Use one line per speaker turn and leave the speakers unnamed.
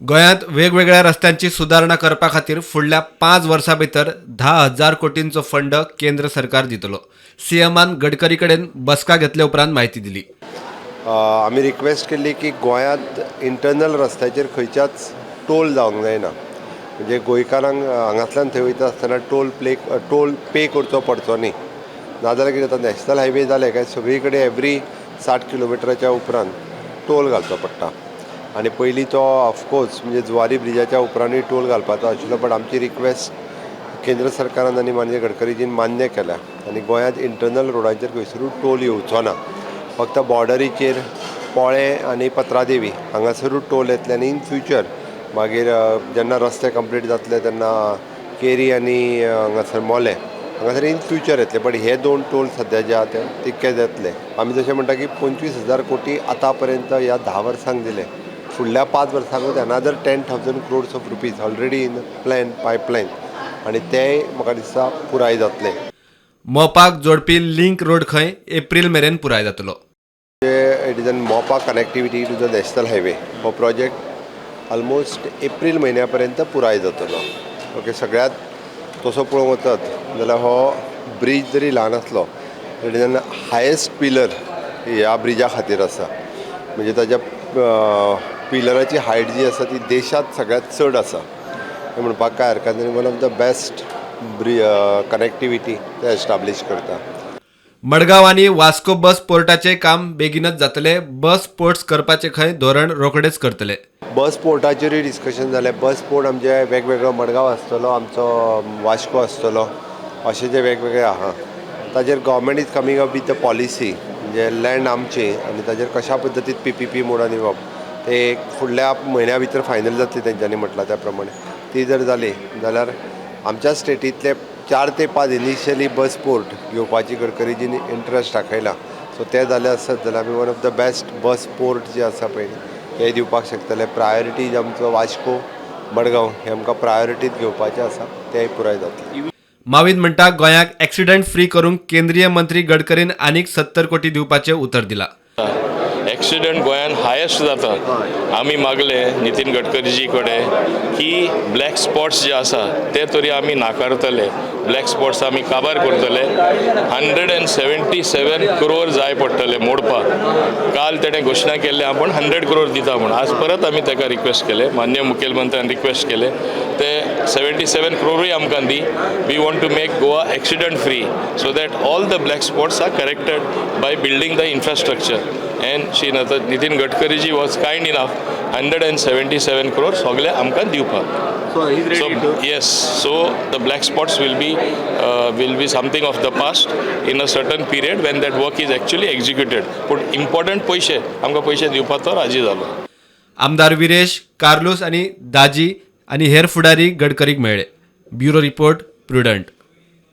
गोंयांत वेगवेगळ्या रस्त्यांची सुदारणा करपा खातीर फुडल्या 5 वर्सां भितर 10,000 कोटींचो फंड केंद्र सरकार दितलो. सीएमान गडकरी कडेन बसका घेतले उपरांत म्हायती दिली.
आमी रिक्वेस्ट केल्ली की गोंयांत इंटरनल रस्त्याचेर खंयच्याच टोल जावंक जायना, म्हणजे गोंयकारांक हांगांतल्यान थंय वयता आसतना टोल पे करचो पडचो न्ही. नाजाल्यार कितें जाता, नॅशनल हायवे जाले काय सगळी कडेन एवरी 60 किलोमिटराच्या उपरांत टोल घालचो पडटा. आनी पयलीं तो ऑफकोर्स म्हणजे जुवारी ब्रिजाच्या उपरांतूय टोल घालपाचो आशिल्लो, बट आमची रिक्वेस्ट केंद्र सरकारान आनी माननीय गडकरीजीन मान्य केल्या आनी गोंयांत इंटरनल रोडांचेर खंयसरूय टोल येवचो ना. फक्त बॉर्डरीचेर पोळें आनी पत्रादेवी हांगासरूच टोल येतले आनी इन फ्युचर मागीर जेन्ना रस्ते कंप्लीट जातले तेन्ना केरी आनी हांगासर मोलें हांगासर इन फ्युचर येतले, बट हे दोन टोल सद्या जे आहा ते तितके जातले. आमी जशें म्हणटा की 25,000 कोटी आतां पर्यंत ह्या 10 वर्सांक दिले, फुडल्या 5 वर्सांकूच another 10,000 crores of rupees already in plan pipeline आनी तेय म्हाका दिसता पुराय जातले.
मोपाक जोडपी लिंक रोड खंय एप्रील मेरेन पुराय जातलो.
It is an Mopa connectivity to the national highway. हो प्रोजेक्ट ऑलमोस्ट एप्रील म्हयन्या पर्यंत पुराय जातलो. ओके, सगळ्यांत तसो पळोवंक वचत जाल्यार हो ब्रीज जरी ल्हान आसलो, it is an highest pillar ह्या ब्रिजा खातीर आसा. म्हणजे ताज्या पिलराची हायट जी आसा ती देशांत सगळ्यांत चड आसा हें म्हणपाक कांय हरकत ना. One of the best connectivity ते एस्टाब्लीश करता.
मडगांव आनी वास्को बस पोर्टाचे काम बेगीनच जातले. बस पोर्ट्स करपाचे खंय धोरण रोखडेच करतले.
बस पोर्टाचेरूय डिस्कशन जालें. बस पोर्ट आमचे वेगवेगळो मडगांव आसतलो, आमचो वास्को आसतलो, अशे जे वेगवेगळे आहा ताजेर government is coming up with the policy, म्हणजे लँड आमची आनी ताजेर कशा पद्दतीन पीपीपी मोडान दिवप ते एक फुडल्या म्हयन्या भितर फायनल जातली तेंच्यांनी म्हटलां त्या प्रमाणे. ती जर जाली जाल्यार आमच्या स्टेटींतले चार ते पांच इनिशियली बस पोर्ट घेवपाची गडकरीजीन इंट्रस्ट दाखयला. सो ते जाले आसत जाल्यार आमी one of the best bus port जे आसा पळय ते दिवपाक शकतले. प्रायोरिटी आमचो वास्को मडगांव हे आमकां प्रायोरिटीत घेवपाचें आसा, तेय पुराय जातले.
माविन म्हणटा, गोंयाक एक्सिडंट फ्री करूंक केंद्रीय मंत्री गडकरीन आनीक 70 कोटी दिवपाचें उतर दिलां.
एक्सिडंट गोंयान हायेस्ट जाता. आमी मागले नितीन गडकरीजी कडेन की ब्लॅक स्पॉट्स जे आसा ते तरी आमी नाकारतले, ब्लॅक स्पॉट्स आमी काबार करतले. 177 क्रोर जाय पडटले मोडपाक. काल तेणें घोशणा केल्ली आपूण 100 क्रोर दिता म्हूण. आज परत आमी ताका रिक्वेस्ट केले, मान्य मुखेलमंत्र्यान रिक्वेस्ट केले, ते 77 क्रोरूय आमकां दी. We want to make Goa accident free so that all the black spots are corrected by building the infrastructure. And Shri Nitin गडकरीजी was kind enough 177 crore सगळे आमकां दिवपाक.
So he's ready
So
to.
Yes, so the black spots will be something of the past in a certain period when that work is actually executed. पूण important पयशे आमकां पयशे दिवपाक तो राजी जालो.
आमदार विरेश कार्लूस आनी दाजी आनी हेर फुडारी गडकरीक मेळ्ळे. Bureau report, Prudent.